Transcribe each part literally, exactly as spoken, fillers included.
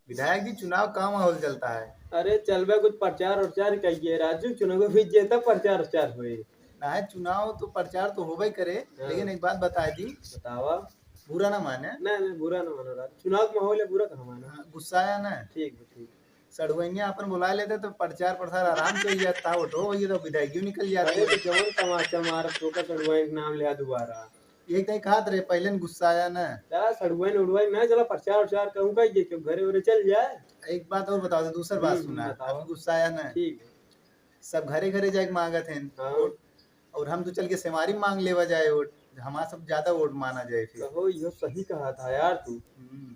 विधायक जी, चुनाव का माहौल चलता है? अरे चलबे कुछ प्रचार उरचार कइए राजू, चुनाव भी जीता प्रचार उरचार होए। ना है, चुनाव तो प्रचार तो होबे करे, हाँ। लेकिन एक बात बता दी। बतावा। बुरा ना माने। नहीं, नहीं, बुरा ना मानो राजू, चुनाव का माहौल है, बुरा कहाँ मानो। हाँ, गुस्साया ना। ठीक है, ठीक। सड़ुआइया अपन बुला लेते तो प्रचार प्रसार आराम से हो जाता, वोट हो, ये तो विधायक क्यों निकल जाते अरे हैं। तो जवन तमाचा मारत तो का सड़ुआइन के नाम लिया दोबारा। एक तो कहत रहे, पहले न गुस्साया ना। चला सड़ुआइन उड़ुआइन ना, चला प्रचार उरचार कहूँ का, ये क्यों घरे उरे चल जाए। एक बात और बताओ, तो दूसर बात हम्म, सुना, बताओ। अभी गुस्साया ना। ठीक है। सब घरे घरे जाके मांगत हैं हाँ। वोट, और हम तो चल के सेमारी मांग लेवा जाए वोट, हमारा सब ज्यादा वोट माना जाए फिर। कहो, यो सही कहा था यार तू। हम्म।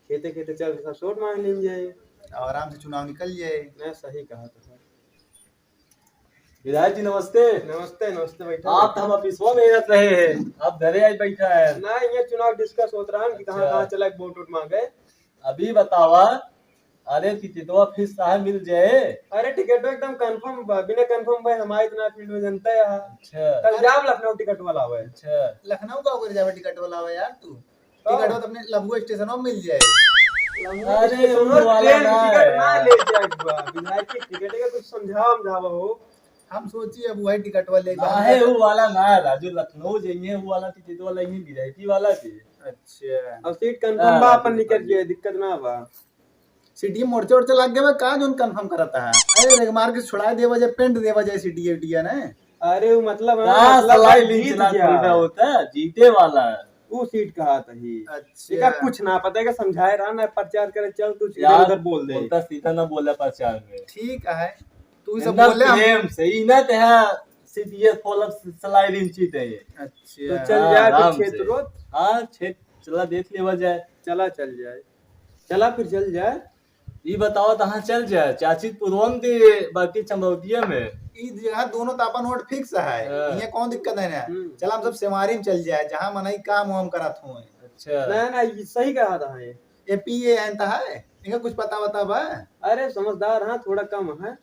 खेते खेते चल के सब वोट मांग लेन जाए। और आराम से चुनाव निकल जाए। मैं सही कहा था। विधायक जी नमस्ते। नमस्ते, नमस्ते, बैठा। आप तो हम ऑफिसवा में रहत रहे हैं, आप घरे आज बैठा है। ना, ये चुनाव डिस्कस होत रहा कि कहाँ अच्छा। कहाँ चला के वोट वोट मांगे। अभी बतावा, अरे टिकटवा फिक्स काहे मिल जाए? अरे टिकटवा एकदम कंफर्म बा, बिना कंफर्म भाई हमारे इतना फील्ड में जनता है। अच्छा। कल जाब लखनऊ टिकट वाला हुआ है। अच्छा। लखनऊ का होकर जावे टिकट वाला हुआ यार तू? हाँ। टिकट तो अपने लभुआ स्टेशन में मिल जाए। लभुआ अरे, स्टेशन वो में वाला ट्रेन ना टिकट ना यार। ले जाए बा। विधायक जी टिकट का कुछ समझावा, समझावा हो। हम सोची अब वही टिकट वाले का ना हम है, कर वो वाला ना है, राजू, लखनऊ जाइए, वो वाला टिकट वाला ही, वीआईपी वाला जी। अच्छा। अब सीट कंफर्म हाँ, बा, अपन निकल जाए, दिक्कत ना बा। सीटी मोर्चा ओर्चा लग गया बा, का जोन कंफर्म करता है? अरे, रेगमार के छुड़ाए देवा जाए, पेंट देवा जाए सीटी एटीया ने। अरे, वो मतलब है, का मतलब सलाई है, लीन जीत चला गया। कोई ना होता, जीते वाला है। वो सीट कहा था ही। अच्छा। एका कुछ ना पता है, का समझाए रहा ना, प्रचार करे चल, तू सीधा यार, उधर बोल दे। बोलता सीधा ना बोला प्रचार में। ठीक है, तू ही सब एकदम बोले हम। प्रेम से, ई ना ते हाँ, सीटीएस फॉलोअप सलाई लीन चीते हैं। अच्छा। तो चल हाँ, जाए फिर आराम से। क्षेत्र रोड। हाँ, क्षेत्र चला देख लेवा जाए। चला चल जाए। चला फिर चल जाए। ई बतावा तहाँ चल जाए, चाची पुरवन दे, बाकी चंदौतिया में। ई जगह दोनों तो अपन वोट फिक्स है, हाँ। इहाँ कौन दिक्कत है ना? हम्म। चला हम सब सेमारी में चल जाए, जहाँ मनई काम वाम करत होए। अच्छा। ना, ना, ई सही कहा था ये। ये पीए हैं तो है, इनका कुछ पता वता बा? अरे समझदार हाँ, थोड़ा कम है।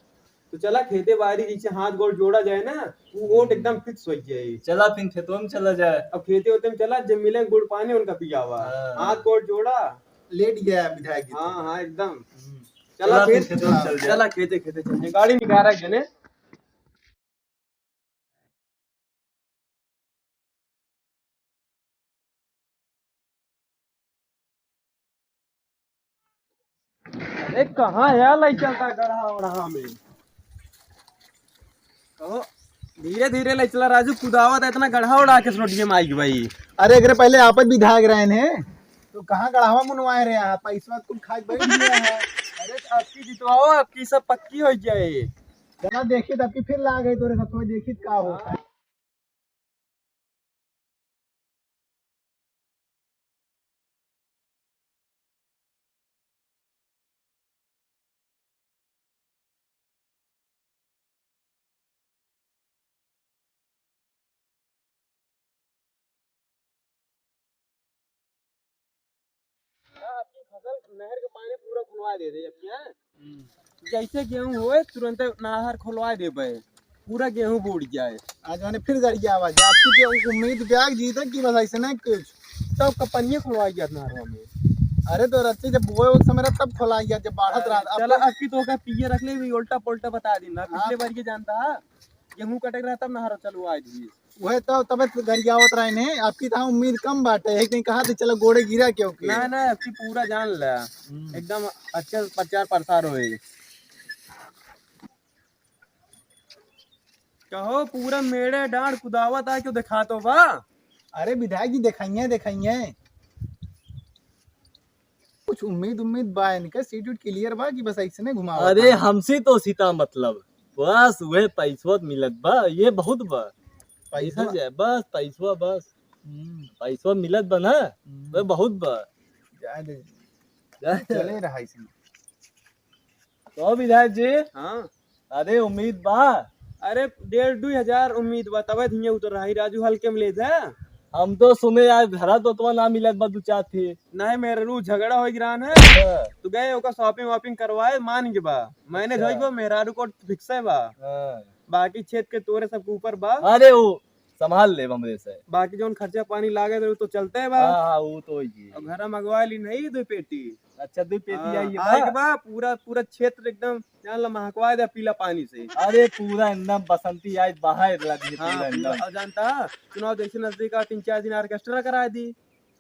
तो चला खेते बारी जैसे हाथ गोड़ जोड़ा जाए ना, वो वोट हम्म। एकदम फिक्स हो जाए। चला फिर खेतवा में चला जाए। अब खेते होते में चला, जब मिले गुड़ पानी उनका पियावा। हाँ। हाथ गोड़ जोड़ा। लेट गया विधायक जी तो। हाँ, हाँ, एकदम। हम्म। चला चला फिर फिर खेतवा में चल जाए। चला खेते, खेते चल जाए। गाड़ी निकाला जने। अरे कहाँ है लई चलता गढ़ा ओढ़ा में? कहो, धीरे धीरे लई चला राजू, कुदावत है इतना गढ़ा ओढ़ा के रोटिये में आई भाई। अरे एकरे पहले आपत भी धाग रहे हैं, तो कहाँ गढ़ावा मुनवाए रहे आप? पैसवा कुल खा के बैठ गया है। अरे तो आपकी जितवाओ, आपकी सब पक्की हो जाए। चला देखित, आपकी फिर ला गई तोरे साथ, देखित का होता है। आपकी फसल नहर के पानी पूरा खुलवा दे दे, आपकी, हाँ? हम्म। जैसे गेहूं होए, तुरंत नहर खुलवा देबे, पूरा गेहूं बूड़ जाए। आज माने फिर गरियावा जाए, आपकी के उम्मीद ब्याग जीते कि बस ऐसे ना कुछ। तब का पनिया खुलवा गया नहरवा में। अरे तो रच्चे जब बोए उस समय रहा, तब खुलवा गया, जब बाढ़त रहा। अब चला, तो आपकी तो का पिए रख ले, भी उल्टा पुल्टा बता दी ना। हाँ। पिछले बार ये जानता है, गेहूं कटे के रहा, तब नहर चलवा दी। वह तो तबे तो गरियावत रहे ने, आपकी तो उम्मीद कम बाटे, एक दिन कहा थे चलो गोड़े गिरा क्यों के। ना, ना, आपकी पूरा जान ला। हम्म। एकदम अच्छा प्रचार प्रसार होए। कहो, पूरा मेड़े डांड कुदावत है, क्यों देखा तो बा? अरे विधायक जी, देखाइए, देखाइए। कुछ उम्मीद, उम्मीद बा इनके, सीट उट क्लियर बा कि बस ऐसने घुमावत अरे, हैं? हमसे तो सीता मतलब, बस वह पैसवा मिलत बा, ये बहुत बा। पैसवा? देखा जाए, बस पैसवा, बस। हम्म। पैसवा मिलत बा ना, हम्म। वह बहुत बा। जाए दे। जाए दे। चले रहा ऐसे। तो विधायक जी, हाँ। अरे उम्मीद बा। अरे डेढ़ दुई हजार उम्मीद बा, तबे धुइयां उतर रहा है राजू, हल्के में ले जा। हम तो सुने यार घरा तो तुम्हारा ना मिलत बा दू चार थे। नहीं मेरे रू झगड़ा हो गिरान है। हाँ। तो गए ओका शॉपिंग वॉपिंग करवाए मान के बा। मैंने अच्छा। जो बा मेहरारू को फिक्स है बा। हाँ। बाकी छेद के तोरे सबके ऊपर बा। अरे वो संभाल ले हमरे से। बाकी जौन खर्चा पानी लागे तो, तो चलते बा। हाँ, हाँ, वो तो ही। अब घर मंगवा ली नहीं दो पेटी। अच्छा, दुई पेटी हाँ, आई है आई बा? के बा, पूरा, पूरा क्षेत्र एकदम, जान ला, महकवा दे पीला पानी से। अरे, पूरा एकदम बसंती आई बाहर लगी है, हाँ, पूरा पूरा। एकदम। और जानता, चुनाव जैसे नजदीक आ, तीन चार दिन orchestra करा दी।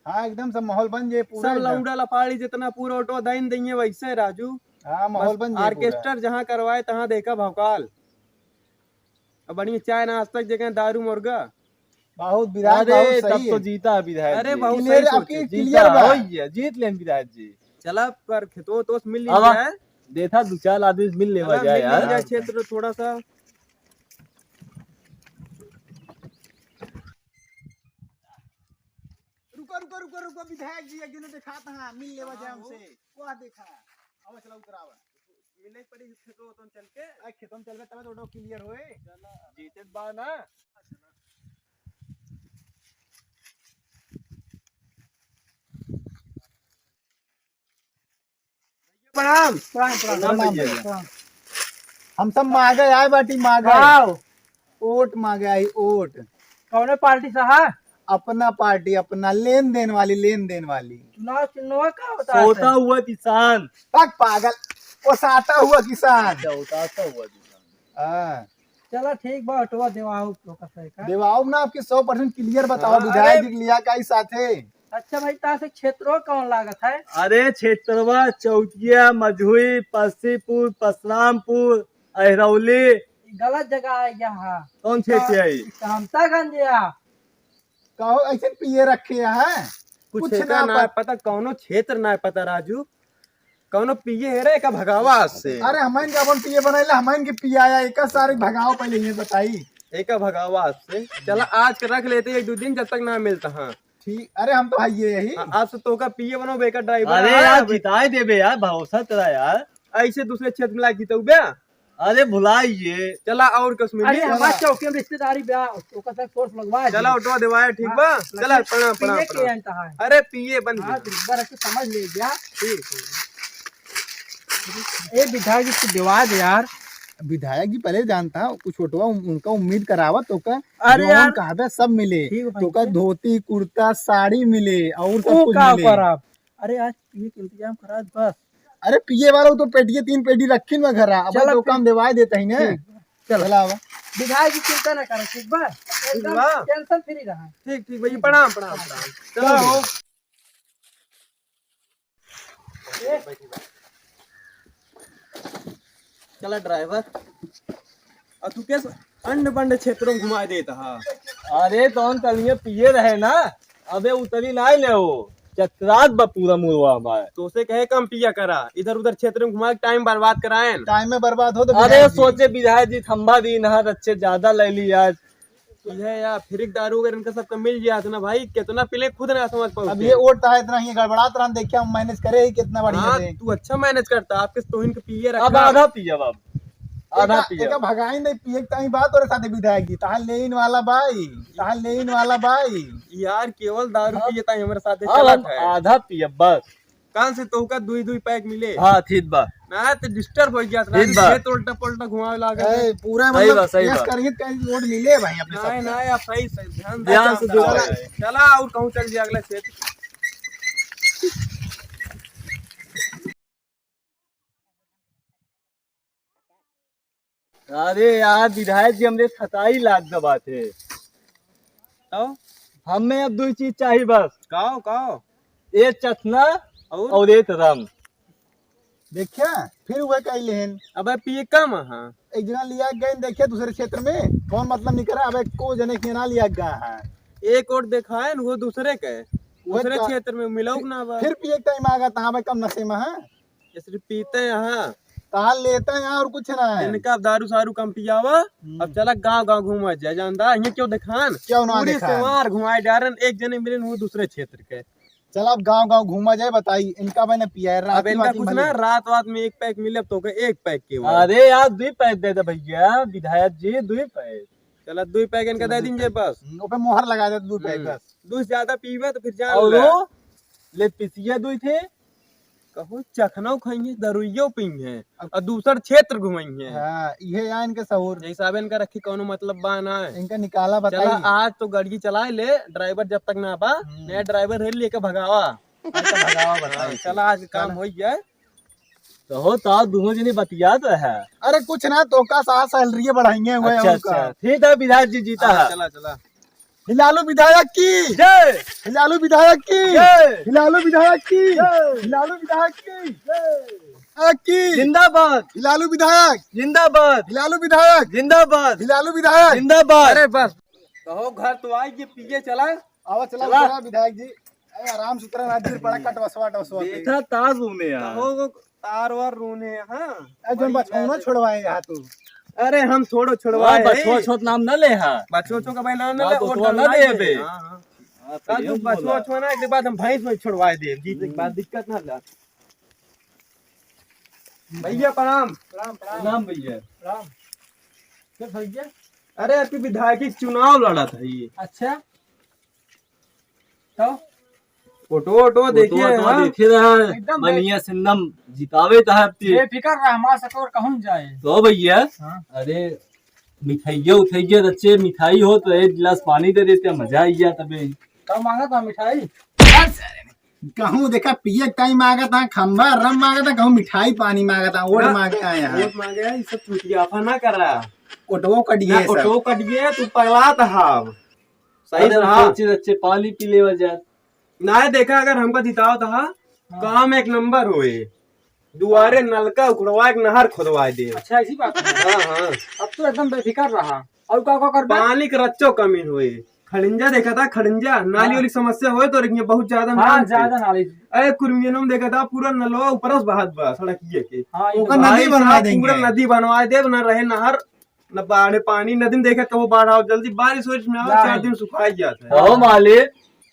हाँ, एकदम सब माहौल बन जाए पूरा सब एकदम। लौंडा लफाड़ी जितना पूरा ऑटो दाइन देंगे वैसे, राजू। हाँ, माहौल बस बन जाए पूरा। Orchestra जहाँ करवाए, तहाँ देखा भौकाल। अब बढ़िया चाय नाश्ता के जगह दारू मुर्गा। बहुत विधायक, अरे, बहुत तब सही तो है। जीता है विधायक अरे, जी। बहुत clear, सही आपकी सोचे, clear जीता बा। हो गया, जीत लेन विधायक जी। चला, पर खेतो तो मिल अब लिया है। देखा, दो चार आदमी मिल लेवा चला, जाए मिल यार। लिया जाए क्षेत्र थोड़ा सा। रुको, रुको, रुको, रुको, विधायक जी, एक जने देखात हैं, मिल लेवा जाए हाँ, हमसे। वो। वाह, देखा। आवा, चला, उतरावा। मिले पड़ी खेतो तो चल के। आ, खेतों में चलबे, तब तो clear होए। चला। जीतत बा ना। प्रणाम। प्रणाम, प्रणाम, प्रणाम, प्रणाम, भैया। प्रणाम। हम सब मागे आए बाटी, मागे। आओ। वोट मागे आई, वोट। कौने पार्टी से है? अपना पार्टी, अपना लेन देन वाली, लेन देन वाली। चुनाव चिन्हवा का होता है? सोता हुआ किसान। भाग पागल, वो साता हुआ किसान। अच्छा, उतारता हुआ किसान। हाँ। चला ठीक बा, ऑटोवा देवाओ तो का सही का। देवाओ ना, आपके सौ percent clear बताओ, हाँ, विधायक अरे जी के लिया का ही साथे। अच्छा भाई, तासे क्षेत्रो कौन लागत है? अरे क्षेत्रवा चौकिया, मझुई, पस्सीपुर, परशुरामपुर, अहिरौली। गलत जगह आ गया है। कौन क्षेत्र है? कामतागंज या। कहो ऐसे पिए रखे हैं। कुछ कुछ एका ना ना पत- पता, कौनो क्षेत्र ना पता राजू। कौनो पिए है रे, एका भगावा आज से। अरे हमन के अपन पिए बनैला, हमन के पियाया, एका सारे भगाओ पहले ये बताई। एका भगावा आज से। चला आज के रख लेते एक दो दिन जब तक ना मिलता। हाँ। ठीक, अरे हम तो है ये यही। हाँ, आज से तोका पिए बनो, बेकर driver अरे है, यार, अब जिताए देबे यार, भरोसा तेरा यार। ऐसे दूसरे क्षेत्र में लाग जीतऊ बे। अरे भुलाइए। चला और कश्मीरी। अरे हमार चौकी में रिश्तेदारी ब्याह, ओकर साथ force लगवा चला दी। ऑटो देवाया, ठीक हाँ, बा? लेकिन चला, प्रणाम, प्रणाम, पिए के प्रणाम। अंत है। अरे पिए बन हाँ, गया। तो एक बार ऐसे समझ ले ब्याह। ठीक है। ए विधायक जी से देवा दे यार। विधायक जी पहले जानता, कुछ ऑटोवा उन-, उनका उम्मीद करावा, तोका अरे जौन यार। कहबे सब मिले। ठीक है भाई। तोका धोती, कुर्ता, साड़ी मिले और सब ओ कुछ का मिले। करब? अरे आज पिए के इंतजाम करा बस। अरे पिए वाला वो तो पेटिए, तीन पेटी रखी ना घर, अब चलो तो फिर। काम देवाए देता ही ना। ठीक, चलो। चला आवा। विधायक जी चिंता ना करो, ठीक बा? ठीक एकदम बा। Tension free रहा। ठीक, ठीक भैया, प्रणाम, प्रणाम, प्रणाम। चलो। चला driver। और तू कैसे अंड बंड क्षेत्रों में घुमा देता हा? अरे तौन तलिए पिए रहे ना, अबे उतरी ना ले वो, चतरात बा पूरा मुड़वा हमारे। तो उसे कहे कम पिया करा, इधर उधर क्षेत्र में घुमा के time बर्बाद कराए ना। Time में बर्बाद हो तो अरे विधायक जी। सोचे विधायक जी थम्बा दी ना, अच्छे ज्यादा ले ली आज। यह या फिर एक दारू अगर इनका सबका मिल जात ना भाई, कितना पीले खुद ना समझ पाओ। अब ये वोट था इतना ही गड़बड़ात रहन, देखिए हम manage करे ही कितना बढ़िया हाँ, से। तू अच्छा manage करता, आपके तो इनके पिए अब रखा। आधा पिया बाबू, आधा एका, पिया। एका भगाई नहीं पिए ताई बात और साथे विधायक जी, तहां लेन वाला भाई, तहां लेन वाला भाई। यार केवल दारू हाँ। पिए ताई हमारे साथे हाँ, चलत हम है। आधा पिया बस। काल से तोहका दुई दुई pack मिले। हाँ, ठीक बा। ना तो disturb हो गया, ठीक बा। खेत उल्टा पुल्टा घुमावे लागल। ए, पूरा सही मतलब बा, सही yes बा। करिए, कहीं वोट मिले भाई अपने नहीं, सबके। नहीं, आप सही, सही ध्यान दे। ध्यान से चला, दो। चला, और कहूँ चल दिया अगला खेत। अरे यार, विधायक जी, हमरे सताई लाख दबात है। तो? हमें अब दो चीज चाहिए बस। काओ, काओ? एक चखना और? और एक रम। देखिया, फिर वह कह लेहन। अबे पिए कम, हाँ। एक जना लिया गए, देखिया दूसरे क्षेत्र में, कौन मतलब निकला, अबे को जने के ना लिया गया है। एक और दिखाए न, वो दूसरे के, वह दूसरे का-, क्षेत्र में मिलो फिर, ना बा। फिर पिए टाइम आ गया, तहाँ पे कम नशे में है। ये सिर्फ पीते हैं, हाँ। कहाँ लेते हैं और कुछ ना है। इनका दारू सारू कम पियावा, हम्म। अब चला गाँव गाँव घूमा जाए, जानता है, ये क्यों दिखान? क्यों ना पूरी दिखान? सेवार घुमाए डारन, एक जने मिले न वो दूसरे क्षेत्र के। चला अब गाँव गाँव घूमा जाए, बताई, इनका मैंने पिया है, रात अब इनका रात कुछ मजे। ना, रात रात में एक pack मिले, अब तो के एक pack के बाद। अरे यार, दुई pack दे दे भैया, विधायक जी, दुई pack। चला, दुई pack इनका चला, दे दुई दीजिए pack। बस। हम्म, ओपे मोहर लगा दे, दुई pack हम्म। बस। दुई से ज्यादा पीबे तो फिर जान और ले। वो? ले पिसिया दुई थे। कहूँ चखनऊ खइहें, दरुइयो पीहें, अब और दूसर क्षेत्र घुमइहें। हाँ, इहे या इनके सहूर। जैसा अब इनका रखी कौनो मतलब बा ना। इनका निकाला बताई। चला, आज तो गाड़ी चलाए ले, driver जब तक ना बा, हम्म। नया driver है, लेके भगावा। अरे तो भगावा, बताई। चला, आज काम होइ गया। तो हो, तो दुनो जने बतियात रहा। अरे कुछ ना, तो का साथ सैलरी बढ़ाएंगे, हुए अच्छा, उनका। अच्छा, ठीक है, विधायक जी जीता हाँ, है। चला, चला। हिलालू विधायक की जय। हिलालू विधायक की जय। हिलालू विधायक की जय। हिलालू विधायक की जय। विधायक की जिंदाबाद। हिलालू विधायक जिंदाबाद। हिलालू विधायक जिंदाबाद। हिलालू विधायक जिंदाबाद। अरे बस, तो हो, घर तो आई, ये पिए चला। आवा, चला, चला। उतरा विधायक जी। अरे आराम से उतरा ना, गिर पड़ा, कटवसवा, टवसवा पे। देखा ताज उने यार। हो, तार वार रोने, हाँ। ए, जोन बछौना छोड़वाए यहाँ तू। अरे हम थोड़ो छोड़वाए हाँ, बछुआ हैं। छोट नाम न ले हा। बछुआ छोट का भाई नाम न ना, ले, तो और थोड़ा डर ना लागे। दे बे। हाँ, हाँ। हाँ, तो कल ये तू बोला। बछुआ छोड़ ना, एक बाद हम भैंस में छोड़वाए दे, जीत एक बाद दिक्कत ना ला। भैया प्रणाम। प्रणाम, प्रणाम। प्रणाम भैया। प्रणाम। क्या भैया? अरे अभी विधायकी चुनाव लड़ा था ये। अच्छा। तो फोटो वोटो देखिए, फोटो वोटो हाँ। देखे रहा है, एकदम बढ़िया से एकदम जितावे तो है आपके। बेफिकर रहा, हमारा सकोर कहूँ जाए। तो भैया, हाँ। अरे मिठाइया उठाइया रचे, मिठाई हो तो एक गिलास पानी दे देते, मजा आई गया तबे। कब मांगा था मिठाई? कहूँ देखा पिए टाइम मांगा था, खंबा रम मांगा था, कहूँ मिठाई पानी मांगा था, ओट ना, मांगे आए हैं। ओट मांगे हैं, ये सब चूतियापा ना कर रहा। ओटवो कट ना, गए सब। ओटवो कट गए, तू पगला था हम। सही अरे, रहा। अच्छे, अच्छे पानी पी लेवा जाए। ना देखा, अगर हमका जिताओ था, हाँ। काम एक नंबर होए। दुआरे नलका उखड़वा के नहर खोदवा दे। अच्छा, ऐसी बात है। हाँ, हाँ। अब तो एकदम बेफिकर रहा। और का, का करबे? पानी के रच्चो कमी होए। खड़ंजा देखा था, खड़ंजा, नाली हाँ। वाली समस्या होए तो ये बहुत ज्यादा हाँ, नाली से। ज्यादा नाली से। अरे, कुर्मियनों में देखा था, पूरा नलवा ऊपर से बहात बा, सड़किए के। हाँ, ये तो ओकर भाई नदी बनवा साहब, देंगे। पूरा नदी बनवा दे, ना रहे नहर, न बाढ़ पानी, नदी में देखा कबो बाढ़ आओ, जल्दी बारिश हो, इसमें आओ, ना। चार दिन सुखाई जाता है। कहो मालिक,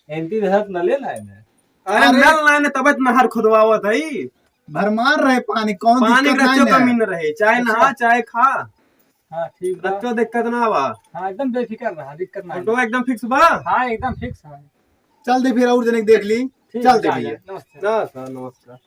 एंटी रहत न ले ना इन्हें। अरे अरे। नल ना ने तबे तो नहर खुदवावत है। भरमार रहे पानी, कौन पानी दिक्कत का नहीं रच्चो ना। कमी न रहे, चाहे अच्छा। नहा, चाहे खा। हाँ, ठीक बा। रच्चो दिक्कत ना बा। हाँ, एकदम बेफिकर रहा, दिक्कत ना फोटो है। एकदम फिक्स बा। हाँ, एकदम फिक्स है। चल दे फिर और जने देख ली। ठीक चल है, दे आ भैया। जा, नमस्ते। नमस्कार, नमस्कार।